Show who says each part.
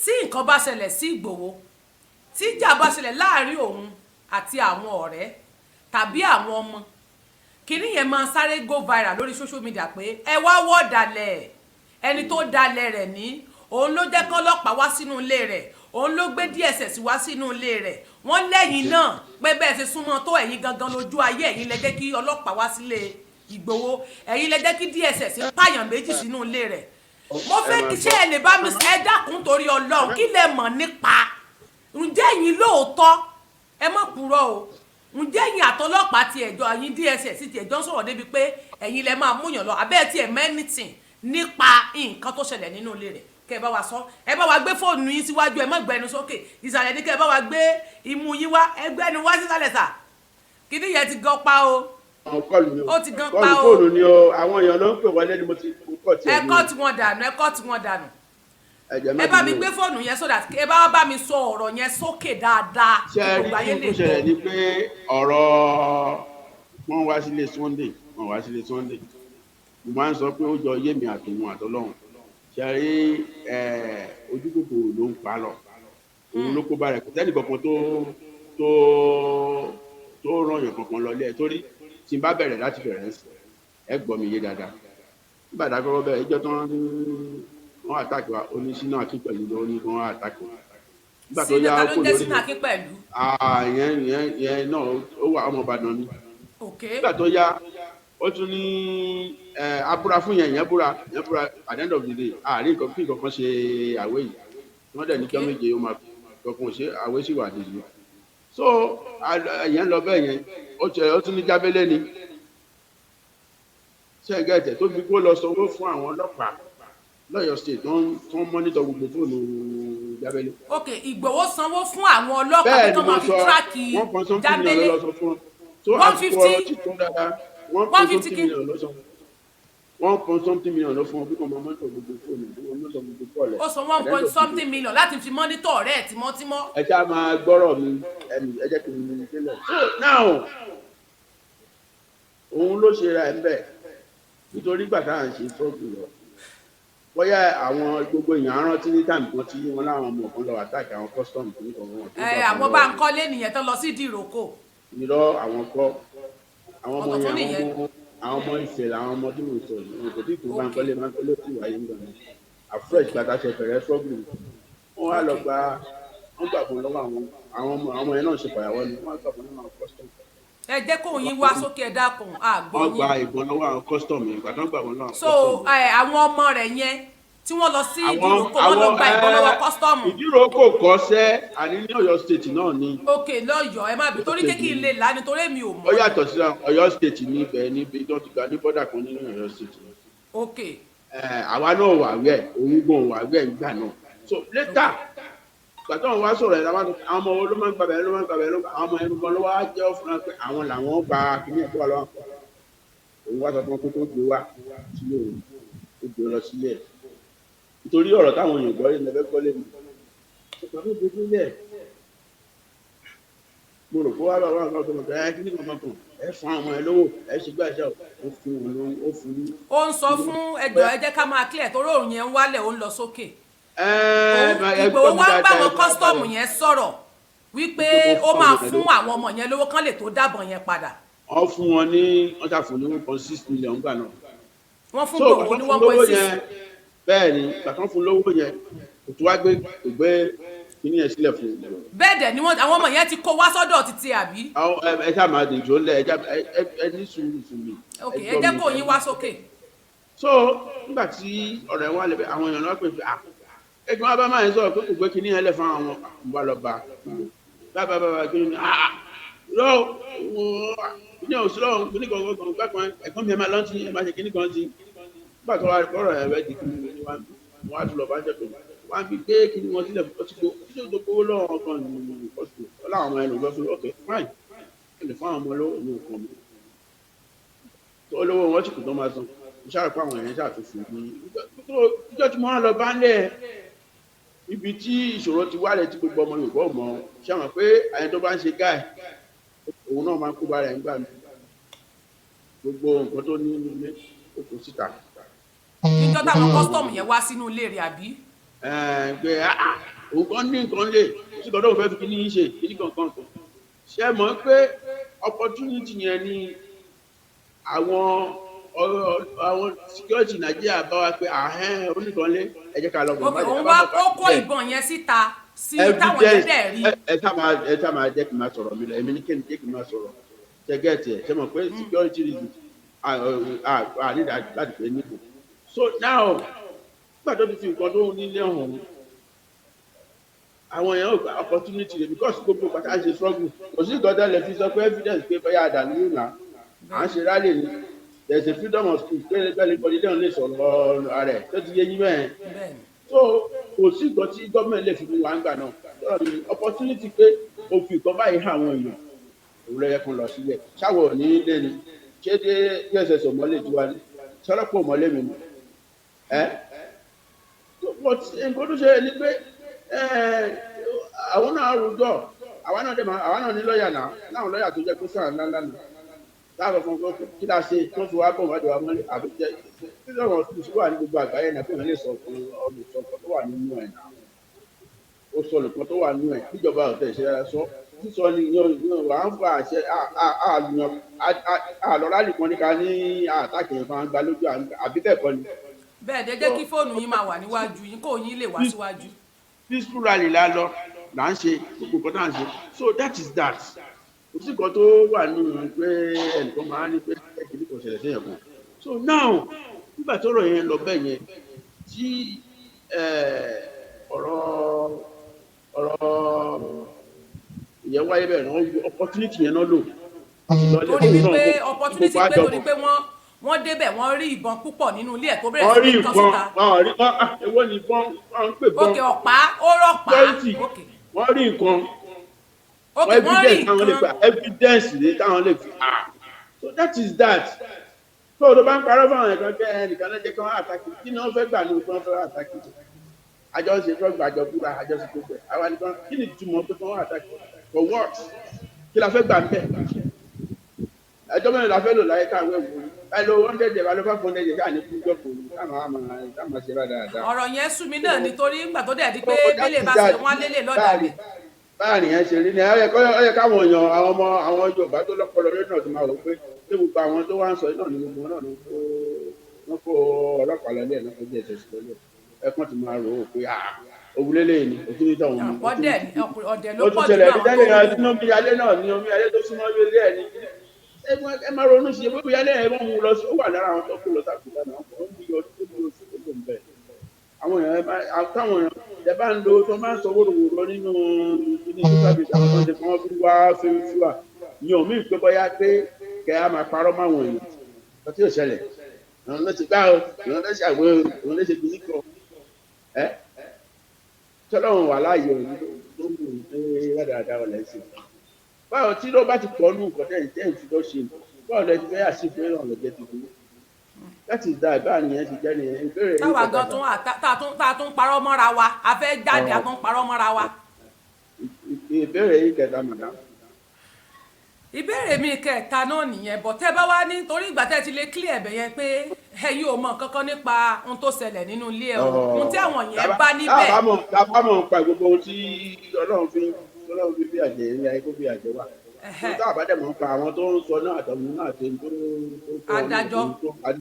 Speaker 1: Tí nǹkan bá ṣẹlẹ̀ sí Ìgbòho, tí ìjà bá ṣẹlẹ̀ láàrin òun àti àwọn ọ̀rẹ́ tàbí àwọn ọmọ, kìnní yẹn máa sáré go viral lórí social media pé ẹ wá wọ́ dalẹ̀, ẹni tó dalẹ̀ rẹ̀ ní òun ló jẹ́ kọ́lọ́pàá wá sínú ilé rẹ̀, òun ló gbé DSS wá sínú ilé rẹ̀. Wọ́n lẹ́yìn náà pé bẹ́ẹ̀ ṣe súnmọ́ tó, ẹ̀yin gangan lójú ayé, ẹ̀yin lẹ jẹ́ kí ọlọ́pàá wá sílé Ìgbòho, ẹ̀yin lẹ jẹ́ kí DSS pààyàn méjì sínú ilé rẹ̀. Mo fẹ́ kí ṣé ẹ lè bá mi, ẹ dákun torí Ọlọ́run, kí lẹ mọ̀ nípa, ǹjẹ́ ẹ̀yin lóòótọ́, ẹ má purọ́ o, ǹjẹ́ ẹ̀yin àtọlọ́pàá ti ẹ̀jọ́, ẹ̀yin DSS ti ẹ̀jọ́ ń sọ̀rọ̀ débi pé ẹ̀yin lẹ máa múyàn lọ abẹ́ ẹ̀ tí ẹ̀ mọ̀ anything nípa nǹkan tó ṣẹlẹ̀ nínú ilé rẹ̀? Kẹ́ ẹ bá wa sọ. Ẹ bá wa gbé fóònù yín síwájú, ẹ má gbẹnu sókè, ìsàlẹ̀ ní kẹ́ ẹ bá wa gbé imú yín wá. Ẹ gbẹ́nu wá sísàlẹ̀ sà. Kíní yẹn ti gan pa o.
Speaker 2: Call ni o.
Speaker 1: Ó ti gan
Speaker 2: call
Speaker 1: pa o.
Speaker 2: Fóònù ni o, àwọn èèyàn ló ń pè wọlé ni mo ti kọ́ tiẹ̀
Speaker 1: Ẹ
Speaker 2: ní.
Speaker 1: Cut wọn dànù, ẹ cut wọn dànù.
Speaker 2: Ẹ̀jẹ̀ má
Speaker 1: Ẹ bá mi
Speaker 2: bínú o.
Speaker 1: gbé fóònù yẹn so that ẹ bá bá mi sọ ọ̀rọ̀ yẹn sókè dáadáa
Speaker 2: Ṣe
Speaker 1: kí
Speaker 2: rí
Speaker 1: gbogbo ayé
Speaker 2: kí
Speaker 1: lè
Speaker 2: tó ṣẹlẹ̀
Speaker 1: gbọ́.
Speaker 2: ni pé ọ̀rọ̀ wọ́n wá sílé Sunday, wọ́n wá sílé Sunday, mo máa ń sọ pé ó jọ yé mi àtòun àtọlọ́hun. Ṣe rí, ojú kòkòrò ló ń pa lọ, òun ló kó bá rẹ̀. Kò sẹ́ni kankan tó ràn yàn kankan lọ lé ẹ̀, torí tí n bá bẹ̀rẹ̀ láti bẹ̀rẹ̀ ń sìn, ẹ gbọ́ mi yé dáadáa. Nígbà tá a kọ́kọ́ bẹ̀rẹ̀ ìjọ tó ń wọ́n attack wa, oníṣínà Akínpẹ̀lú ló ní kí wọ́n attack wa. Nígbà tó
Speaker 1: Sínú
Speaker 2: yá
Speaker 1: ta
Speaker 2: ó
Speaker 1: ló
Speaker 2: kò
Speaker 1: ń jẹ́
Speaker 2: lórí
Speaker 1: sínú Akínpẹ̀lú?
Speaker 2: Ah, ìyẹn náà ó wà, ọmọ Ìbàdàn ni. Nígbà tó yá, ó tún ní ẹ abúra fún yẹn, ìyẹn búra, ìyẹn búra. At the end of the day, àárín nǹkan kí nǹkan kan ṣe àwé yìí, wọ́n dẹ̀ ní kí wọ́n méje ó máa kankan ṣe àwé sì wà nìyí. So ìyẹn lọ bẹ́ẹ̀ yẹn. Ó tún ní Jábélé ni ṣé ẹ gẹ́tẹ̀ tó fi kó lọ sanwó fún àwọn ọlọ́pàá lọ́yọ̀ State tó ń monitor gbogbo fóònù Jábélé.
Speaker 1: Ok, Ìgbòho sanwó fún àwọn ọlọ́pàá
Speaker 2: Bẹ́ẹ̀
Speaker 1: tó
Speaker 2: ni mo
Speaker 1: máa fi
Speaker 2: sọ.
Speaker 1: track
Speaker 2: 1.something million
Speaker 1: Jábélé.
Speaker 2: ló lọ sọ fún wọn tó
Speaker 1: One
Speaker 2: àsìkò
Speaker 1: fifty?
Speaker 2: ọ̀rọ̀ tí tó dáadáa. One
Speaker 1: One
Speaker 2: point
Speaker 1: fifty
Speaker 2: something
Speaker 1: kí?
Speaker 2: million ló sọ, 1.something million ló fún wọn bí kò máa monitor gbogbo fóònù, bí wọ́n monitor gbogbo call ẹ̀.
Speaker 1: Ó san 1.something million láti fi monitor ọ̀rẹ́ ẹ̀ tímọ́tímọ́.
Speaker 2: Ẹ já máa gbọ́rọ̀ mi ẹnì, ẹ jẹ́ kí n délẹ̀. So now, òun ló ṣe ra ẹ̀ ń bẹ̀, nítorí ìgbà tá à ń ṣe struggle lọ, bóyá àwọn gbogbo èèyàn á rántí ní time kan tí wọ́n láwọn ọmọ kan lọ attack àwọn custom ní kan wọn tó
Speaker 1: Ẹ
Speaker 2: gbà
Speaker 1: àwọn
Speaker 2: kan
Speaker 1: bá
Speaker 2: lọ́wọ́.
Speaker 1: ń kọ́lé nìyẹn tó lọ sí Ìdíròkò.
Speaker 2: Irọ́, àwọn kọ́, àwọn ọmọ
Speaker 1: Ọ̀tọ̀ tún
Speaker 2: yẹn, àwọn
Speaker 1: nìyẹn.
Speaker 2: ọmọ, àwọn ọmọ Ifẹ̀ làwọn ọmọ tí mo sọ yìí. Wọn kò tí tó Bánkọ́lé. Bánkọ́lé tí wáyé ń gbà náà, afresh gbàtà ṣe bẹ̀rẹ̀ struggle, wọ́n wá lọ gba, wọ́n gbà fún lọ́wọ́ àwọn ọmọ yẹn náà ṣe fàyàwọ́ ni wọ́n gbà fún lọ́wọ́ àwọn custom.
Speaker 1: Ẹ jẹ́ kóun yín wá sókè, ẹ dákun, àgbọ̀
Speaker 2: Wọ́n gba
Speaker 1: yín.
Speaker 2: ìbọn lọ́wọ́ àwọn custom yẹn, ìgbà tó ń gbà wọ́n lọ́wọ́ àwọn
Speaker 1: So
Speaker 2: custom.
Speaker 1: ẹ, àwọn ọmọ rẹ̀ yẹn tí wọ́n lọ sí
Speaker 2: Àwọn
Speaker 1: Ìdíròkò, wọ́n lọ
Speaker 2: àwọn
Speaker 1: gba ìbọn lọ́wọ́ custom.
Speaker 2: Ìdíròkò kọ́sẹ́, àní ní Ọ̀yọ́ State náà ni.
Speaker 1: Ok, lọ́yọ̀ọ́. Ẹ má bí torí kékeré lè là nítorí èmi ò
Speaker 2: Ó
Speaker 1: mọ̀.
Speaker 2: yàtọ̀ sí Ọ̀yọ́ State ní ibẹ̀, níbi tó ti gbà ní border kan nínú Ọ̀yọ́ State. Àwa náà wà wẹ̀, òun gan wà wẹ̀ nígbà náà. So later, ìgbà tó ń wá sọ̀rọ̀ ẹ̀ làwọn àwọn ọmọ wo ló máa ń gbàbẹ̀, ló máa ń gbàbẹ̀, ló àwọn ọmọ ẹnu gan ló wá jẹ́ fún wa pé àwọn làwọn gba kíní ẹ̀ tó wà lọ́wọ́. Òun wá sọ fún wọn pé kó gbé wá sílé òun, ó gbé lọ sílé ẹ̀, nítorí ọ̀rọ̀ táwọn èèyàn gbọ́ yìí lẹ́fẹ́ kọ́lé mi ìgbà tó gbé sílẹ̀. Mo rò pé wá bá wọn kọ́ tó mọ̀ pé ẹ kíní kan kan, ẹ fún àwọn ọmọ ẹ lówó, ẹ ṣe gbá ẹṣẹ, ó fún wọn lówó, ó fún ní.
Speaker 1: Ó ń sọ fún ẹjọ́, ẹ jẹ́ ká máa clear torí òun yẹn ń wálẹ̀, ó ń lọ sókè.
Speaker 2: Ẹ ẹ
Speaker 1: Ìgbòho
Speaker 2: gbọ́ mi
Speaker 1: wá ń bá
Speaker 2: dáadáa,
Speaker 1: àwọn
Speaker 2: ẹ gbọ́
Speaker 1: custom
Speaker 2: mi.
Speaker 1: yẹn sọ̀rọ̀ wípé
Speaker 2: Wípé
Speaker 1: ó
Speaker 2: kó
Speaker 1: máa
Speaker 2: fún àwọn
Speaker 1: fún àwọn ọmọ yẹn lówó kán lè tó dábọ̀ yẹn padà.
Speaker 2: Wọ́n fún wọn ní, wọ́n ṣàfún ní 1.6 million gbà náà.
Speaker 1: Wọ́n fún
Speaker 2: So
Speaker 1: Ìgbòho ní
Speaker 2: gbàtàn
Speaker 1: one
Speaker 2: fún lówó
Speaker 1: point six.
Speaker 2: yẹn, bẹ́ẹ̀ ni, gbàtàn fún lówó yẹn, kò tún wá gbé, kò gbé kíní yẹn sílẹ̀ fún un.
Speaker 1: Bẹ́ẹ̀ dẹ̀ ni wọ́n, àwọn ọmọ yẹn ti kó wá sọ́dọ̀ títí, àbí?
Speaker 2: Àwọn ẹ ṣáà máa dìjọ́ ńlẹ̀, ẹ ẹ ní sùúrù fún mi.
Speaker 1: Ok, ẹ
Speaker 2: gbọ́
Speaker 1: jẹ́
Speaker 2: mi.
Speaker 1: kó yín wá sókè.
Speaker 2: So nígbà tí ọ̀rọ̀ ẹ̀ wá lẹ́bẹ̀, àwọn èèyàn náà pè pé, ah, ẹgbẹ́ wọn bá máa ń sọ̀rọ̀ pé kò gbé kíní yẹn lẹ̀ fún àwọn ọmọ bá lọ bá bá bá bá kíní ni, ah, lọ kíní ò sí lọ́wọ́ kíní kan kan gbá kan, ẹ̀gbọ́n mi, ẹ máa lọ́ntì, ẹ máa ṣe kíní kan sí. Nígbà tó wá ọ̀rọ̀ ẹ̀ rẹ̀ di kíní ni wọ́n á tún lọ bá jẹ́ pé wọ́n á fi gbé kíní wọn sílẹ̀. Ó ti gbó, ó ti tó gbówó lọ́wọ́ kan ní ọ̀sùn ọláwọn ọmọ ẹ̀ ló gbọ́ fún. Ok, fine, ẹ lè fún àwọn ọmọ lówó ní nǹkan mi tó olówó wọn sì kù tó máa san. Mo ṣáà pé àwọn èèyàn ṣàtúnṣe ní ìjọ tí mo wá lọ bá ń lẹ̀, ibi tí ìṣòro ti wálẹ̀ tí gbogbo ọmọ Yorùbá ò mọ̀. Ṣé àwọn pé àyẹn tó bá ń ṣe gáì, òun náà máa ń kó bá rẹ̀ nígbà mi, gbogbo nǹkan tó ní nílé ó kó síta.
Speaker 1: Níjọ́ táwọn custom yẹn wá sínú ilé rẹ̀, àbí?
Speaker 2: Pé òun kan ní nǹkan lè sí kan tó fẹ́ fi kíní ṣe kíní kankan kan. Ṣe mọ̀ pé opportunity yẹn ni àwọn security Nàìjíríà bá wa pé ahẹ́n oníkanlé, ẹ jẹ́ ká lọ bọ̀.
Speaker 1: Ok, òun wá ó kó ìbọn yẹn síta sí táwọn yẹn dẹ̀ rí.
Speaker 2: Ẹ sá máa jẹ́ kí n máa sọ̀rọ̀ mi lọ. Èmi ní kí n jẹ́ kí n máa sọ̀rọ̀. Ṣe get ẹ̀? Ṣe mọ̀ pé security reason à ní láti pè é nípò. So now, nígbà tó ti fi nǹkan tó nílé hàn àwọn èèyàn, ò gba opportunity rẹ̀, because gbogbo pátá ṣe struggle, kò sí nǹkan tẹ́lẹ̀ fi sọ pé evidence pé bóyá àdàlú nà à ń ṣe rally ni. There is a freedom of speech pé anybody lẹ́hìn lè sọ̀rọ̀ ara ẹ̀ tó ti yé yín bẹ́ẹ̀. So kò sí nǹkan tí gọ́ọ̀mẹ̀ntì lè fi mú wa ń gbà náà. Opportunity pé o fi nǹkan báyìí hàn àwọn èèyàn, òun ló yẹ kó lọ sílẹ̀. Ṣáwọ̀ ò ní lé ni? Ṣé dé DSS ò mọ́lé tiwa ni? Ṣọlọ́pọ̀ ò mọ́lé mi ni ẹ́? But nǹkan tó ṣe ni pé àwọn náà rújọ, àwa náà dẹ̀ máa, àwa náà ní lọ́ọ̀yà náà, láwọn lọ́ọ̀yà tó jẹ́ pé sáà ńlá ńlá náà láàbọ̀ fún un. Kí la ṣe tó fi wá bọ̀ wá dé wa mọ́lẹ̀? Àbí jẹ́ freedom of speech wà ní gbogbo àgbáyé náà, pé wọ́n lè sọ fún olùsọ kan tó wà nínú ẹ̀ náà. Ó sọ nǹkan tó wà nínú ẹ̀, kíjọba ọ̀tẹ̀ ṣe sọ sísọ ni yóò wà ń fa àṣẹ àlùyàn àlọ́ rally kan ní ká ní àtàkì yẹn kan gba lójú, àbí bẹ́ẹ̀ kọ́ ni.
Speaker 1: Bẹ́ẹ̀ dẹ́, jẹ́ kí fóònù yín máa wà níwájú yín, kó yín lè wá síwájú.
Speaker 2: Peaceful rally la lọ là ń ṣe gbogbo nǹkan tá à ń ṣe. So that is that. Kò sí nǹkan tó wà nínú pé ẹnìkan máa ń ní pé kìíní kò ṣẹlẹ̀ séèyàn kan. So now, nígbà tó rọ̀ yẹn lọ bẹ́ẹ̀ yẹn, tí ọ̀rọ̀ ìyẹn wáyé bẹ́ẹ̀ náà, opportunity yẹn náà lò.
Speaker 1: Torí wípé opportunity pé torí pé wọ́n débẹ̀, wọ́n rí ìbọn púpọ̀ nínú ilé ẹ̀ tó bẹ̀rẹ̀
Speaker 2: wọ́n
Speaker 1: sí
Speaker 2: rí
Speaker 1: ní kán
Speaker 2: ìbọn
Speaker 1: síta.
Speaker 2: Wọ́n rí wọ́n, èwo ni ìbọn wọ́n ń pè bọ́n?
Speaker 1: Ok, ọ̀pá, ó rọ̀pá.
Speaker 2: Security.
Speaker 1: Ok.
Speaker 2: Wọ́n rí nǹkan.
Speaker 1: Ok, wọ́n rí
Speaker 2: Evidence táwọn lè
Speaker 1: nǹkan.
Speaker 2: gbà, evidence ní táwọn lè fi ah. So that is that. Tó o tó bá ń parọ́ fáwọn ẹ̀kan kẹ́ ẹnìkan lẹ́jẹ̀ kí wọ́n attack, kí ni wọ́n fẹ́ gbà ní kí wọ́n fẹ́ attack? Àjọ ṣe fẹ́ gbà, àjọ búra, àjọ ṣe gbogbo ẹ̀, àwa nìkan. Kí ni ìtumọ̀ pé kí wọ́n attack? For what? Kí la fẹ́ gbà ń bẹ̀? Ẹjọ́ mẹ́rin la fẹ́ lò láyé káwé wò ó. Ẹ lo 100 ẹ lo 500 káà ní kújọ́ kò ní káà máa ká máa ṣe dáadáa.
Speaker 1: Ọ̀rọ̀ yẹn sú mi náà, nítorí nígbà tó dẹ̀ di pé bẹ́lẹ̀ bá ṣe wọ́n lélẹ̀ lọ́dà rẹ̀.
Speaker 2: Báàrin yẹn ṣe rí ni ó yẹ káwọn èèyàn, àwọn ọmọ àwọn Yorùbá tó lọ́pọlọ lórí náà tó máa rò pé ṣé gbogbo àwọn tó wá ń sọ yìí náà ni gbogbo wọn náà ló kó, wọ́n kó ọlọ́pàá lọlé ẹ̀ náà, kó DSS lọlé ẹ̀, kàn ti máa rò ó pé ah, òwúlé lè ní òtún ní tọ̀hún.
Speaker 1: Ọ̀dẹ̀ ọ̀dẹ̀ ló
Speaker 2: Ó
Speaker 1: pọ̀
Speaker 2: tún
Speaker 1: jù
Speaker 2: ṣẹlẹ̀
Speaker 1: náà.
Speaker 2: ní tẹ́lẹ̀ náà tí omi alẹ́ náà ní omi alẹ́ tó súnmọ́ ilé ẹ̀ ní ẹ máa ronú sí i bóyá alẹ́ ẹ̀ wọ́n mú un lọ sí, ó wà lára àwọn tó kó lọ sákòó náà, wọ́n mú yọ tó mú oṣù tó lò ń bẹ̀. Àwọn èèyàn ẹ máa táwọn èèyàn ẹ bá ń lo tó máa ń sọ wóróworó nínú ní social media, àwọn tó ń ṣe kí wọ́n fi wá fíwá ìyẹn omi ìpé bóyá pé kẹ́ á máa parọ́ máwọn èèyàn tó tí ò ṣẹlẹ̀, àwọn ló ti gbá o, àwọn ló ṣàwé o, àwọn ló ṣe kìíní kan ẹ tọ́lọ́run wà láàyè òní tó ń wù pé rádaràda ọ̀lẹ́ sí. Báwo tí ló bá ti pọ̀ nù nǹkan tẹ́yìn fi lọ́ ṣe, báwo lẹ ti fẹ́ àṣìfẹ́ ìrànlọ́jẹ́ ti fi? That is that. Báà nìyẹn ti jẹ́ nìyẹn. Ìbéèrè yìí
Speaker 1: Táwa gan
Speaker 2: pàtàkì.
Speaker 1: Tún tá a tún parọ́ mọ́ra wa, a fẹ́ jáde, a tún parọ́ mọ́ra wa.
Speaker 2: Ìbéèrè yìí kẹta, madam.
Speaker 1: Ìbéèrè mi kẹta náà nìyẹn bọ̀. Tẹ́ bá wá ní torí ìgbà tẹ́ ti lè clear ẹ̀bẹ̀ yẹn pé ẹ̀yin ò mọ nǹkan kan nípa ohun tó ṣẹlẹ̀ nínú ilé ẹ̀ o, ohun tí àwọn yẹn bá níbẹ̀.
Speaker 2: Tá a bá mọ̀ nípa gbogbo ohun tí Ọlọ́run fi bí àjẹ́ ilé ayé kó bí àjẹ́ wà. Tá a bá dẹ̀ mọ̀ nípa àwọn tó ń sọ náà àtọ̀hún náà àti tó tó
Speaker 1: Adájọ́.
Speaker 2: tó